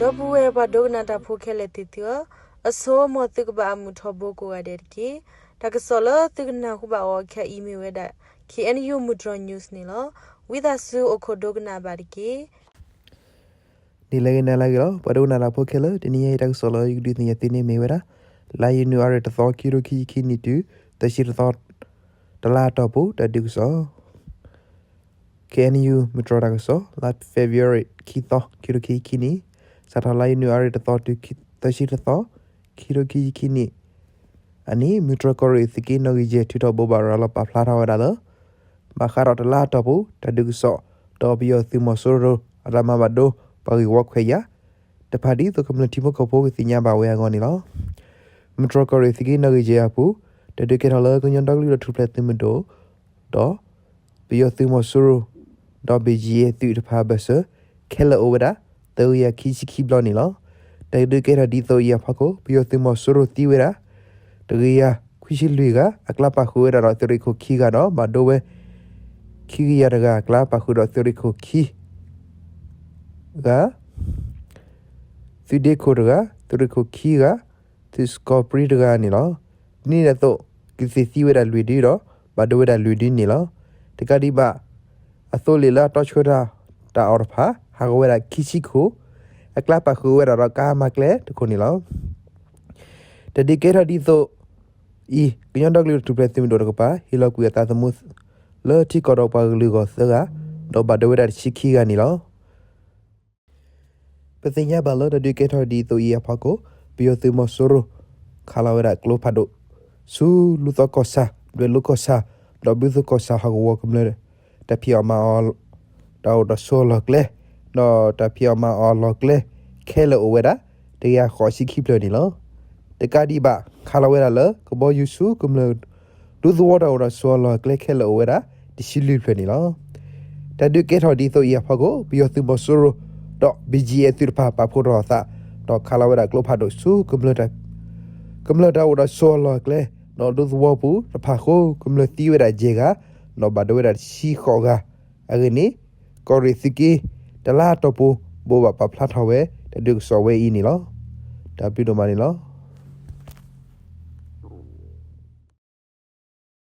ဒီပုၢ်ဝဲၢ်ပှၤဒိကနၣ်တၢ်ဖိခဲလၢာ်သ့ၣ်သုဧၢ, အဆိ မ်သုကဘၣ်အမုာ်ထီဘိကိးဂၤဒဲးတက့ၢ်. တၢ်ကစီၣ်လၢသုကနၢ်ဟူဘၣ်အီၤခဲအံၤမ့ၢ်ဝဲဒၣ် K N U မုၢ်တြီၤ news န့ၣ်လီၤ. ဝံသးစူၤအိၣ်ခိးဒိကနၣ်ဘၣ်တက့ၢ်. နံၤလၢအဂ့ၤ နၤလၢအဂ့ၤလီၤ. ပှၤဒိကနၣ်တၢ်ဖိခဲလၢာ်, တနံၤအံၤတၢ်ကစီၣ်လၢယကဒုးသ့ၣ်ညါသုန့ၣ်မ့ၢ်ဝဲဒၣ် လါယနူၤအါရံၤတသီ ခံကထိခံဆံခံနံၣ်တုၤ သၢဆံတသီ တလါအတီၢ်ပူၤ တၢ်ဒုးကစီၣ် K N U မုၢ်တြီၤတၢ်ကစီၣ် လါ February ခံသီ ခံကထိခံဆံခံနံၣ်, စးထီၣ်လါယနူၤအါရံၤတသီတုၤ သၢဆံတသီ ခံကထိခံဆံခံနံၣ် အနံၤ မုၢ်တြီၤကီၢ်ရ့ၣ်သုးက့နီၣ်ဂံၢ်ယဲၢ် ထုးထီၣ်ဘိးဘၣ်ရၤလီၤပာ်ဖျါထီၣ်ဝဲဒၣ်လၢ ဘၣ်ဃးဒီးတလါအတီၢ်ပူၤ တၢ်ဒုးကစီၣ် ဒီးပယီၤသုးမီၤစိရိၤ အတၢ်မၤဘၣ်ဒိ ပှၤဂ့ၢ်ဝီခွဲးယာ် တဖၣ်ဒ်သိးကမျၢၢ်ထံဖိကီၢ်ဖိကသ့ၣ်ညါဘၣ်ဝဲအဂီၢ်န့ၣ်လီၤ. မုၢ်တြီၤကီၢ်ရ့ၣ်သုးက့နီၣ်ဂံၢ်ယဲၢ်အပူၤ တၢ်ဒုးကဲထီၣ်လၢကညီဒီကလုာ်ဒီးထူၣ်ဖျဲးသုးမုၢ်ဒိၣ် ဒီး ပယီၤသုးမီၤစိရိၤ ဒီး B G F သုးတဖၣ်အဘၢၣ်စၢၤ ခဲလၢာ်အိၣ်ဝဲဒၣ် သၢကယၤခံဆံခံဘျီန့ၣ်လီၤ. တၢ်ဒုးကဲထီၣ်ဒ်သိးအံၤအဖီခိၣ် ပယီၤသုးမီၤစိရိၤသံဝဲဒၣ် တကယၤခွံဆံလွံၢ်ဂၤ, အကျါပာ်ဃုာ်ဝဲဒၣ်ဒီးသုးရ့ၣ်ခိၣ်ခံဂၤဒီး ဘၣ်ဒိဝဲ ခံကယၤတဂၤ အကျါပာ်ဃုာ်ဒီးသုးရ့ၣ်ခိၣ်ခံဂၤ, သုးဒ့ခိၣ်တဂၤ, သုးရ့ၣ်ခိၣ်ခံဂၤ, သုးစကီးပြံတဂၤန့ၣ်လီၤ. ဒ်န့ၣ်အသိး ကသ့ၣ်သံဝဲဒၣ်လွံၢ်ဒုဒီး ဘၣ်ဒိဝဲဒၣ်လွံၢ်ဒုန့ၣ်လီၤ. တကးဒံးဘၣ် အသိလ့ၣ်လၢအတီဆှၢတၢ်အီၤတဖၣ် ဟးဂီၤဝဲဒၣ်ခံဆံခိၣ်, အကျါပာ်ဃုာ်ဝဲဒၣ်ဒီးကါမၤကျဲတခိၣ်န့ၣ်လီၤ. တၢ်ဒုးကဲထီၣ်ဒ်သိးအံၤ ကညီဒီကလုာ်ထူၣ်ဖျဲးသုးမုၢ်ဒိၣ်တကပၤ ဟ့ၣ်လီၤကွံာ်အသးသမူ လၢထံကီၢ်ဒီးပှၤကလုာ်အဂီၢ်သၢဂၤ, ဒီးဘၣ်ဒိဝဲဒၣ်တဆံခံဂၤန့ၣ်လီၤ. ပသ့ၣ်ညါဘၣ်လၢတၢ်ဒုးကဲထီၣ်ဒ်သိးအံၤအဖီခိၣ် ပယီၤသုးမီၤစိရိၤ ခးလီၤဝဲဒၣ်ကျိဖးဒိၣ် ဆူလူၤသီကီၢ်ဆၣ်, ဒွဲၣ်လိၤကီၢ်ဆၣ်, ဒီးဘုသိၣ်ကီၢ်ဆၣ်ဟီၣ်ကဝီၤကမျၢၢ် တၢ်ဖံးအီၣ်မၤအီၣ် တၢ်အိၣ်ဒီးဆိးအလီၢ်ကျဲ, ဒီးတၢ်ဖံးအီၣ်မၤအီၣ်လီၢ်ကျဲ ခဲလၢာ်အိၣ်ဝဲဒၣ် တကယၤဃိးဆံခံဖျၢၣ်န့ၣ်လီၤ. တကးဒံးဘၣ် ခးလီၤဝဲဒၣ်လၢ ကဘီယူၤဆူကမျၢၢ် ဒူသဝီတၢ်အိၣ်ဒီးဆိးအလီၢ်ကျဲခဲလၢာ်အိၣ်ဝဲဒၣ် တဆံလွံၢ်ဖျၢၣ်န့ၣ်လီၤ. တၢ်ဒုးကဲထီၣ်ဒ်သိးအံၤအဖီခိၣ် ပယီၤသုးမီၤစိရိၤ ဒီး B G F သုးတဖၣ်ပာ်ဖှိၣ်ထီၣ်အသး ဒီးခးလီၤဝဲဒၣ်ကျိဖးဒိၣ်ဆူ ကမျၢၢ်တၢ်အိၣ်ဒီးဆိးအလီၢ်ကျဲ ဒီးဒူသဝီပူၤတဖၣ်အဃိ ကမျၢၢ်သံဝဲဒၣ်ယဲၢ်ဂၤ ဒီးဘၣ်ဒိဝဲဒၣ်တဆံဃိးဂၤ အဂ့ၢ်န့ၣ် ကီၢ်ရ့ၣ်သုးက့ တလါအတီၢ်ပူၤ ဘိးဘၣ်ပာ်ဖျါထီၣ်ဝဲ တၢ်ဒုးကစီၣ်ဝဲအံၤန့ၣ်လီၤ. တၢ်ဘျုးဒိၣ်မးန့ၣ်လီၤ.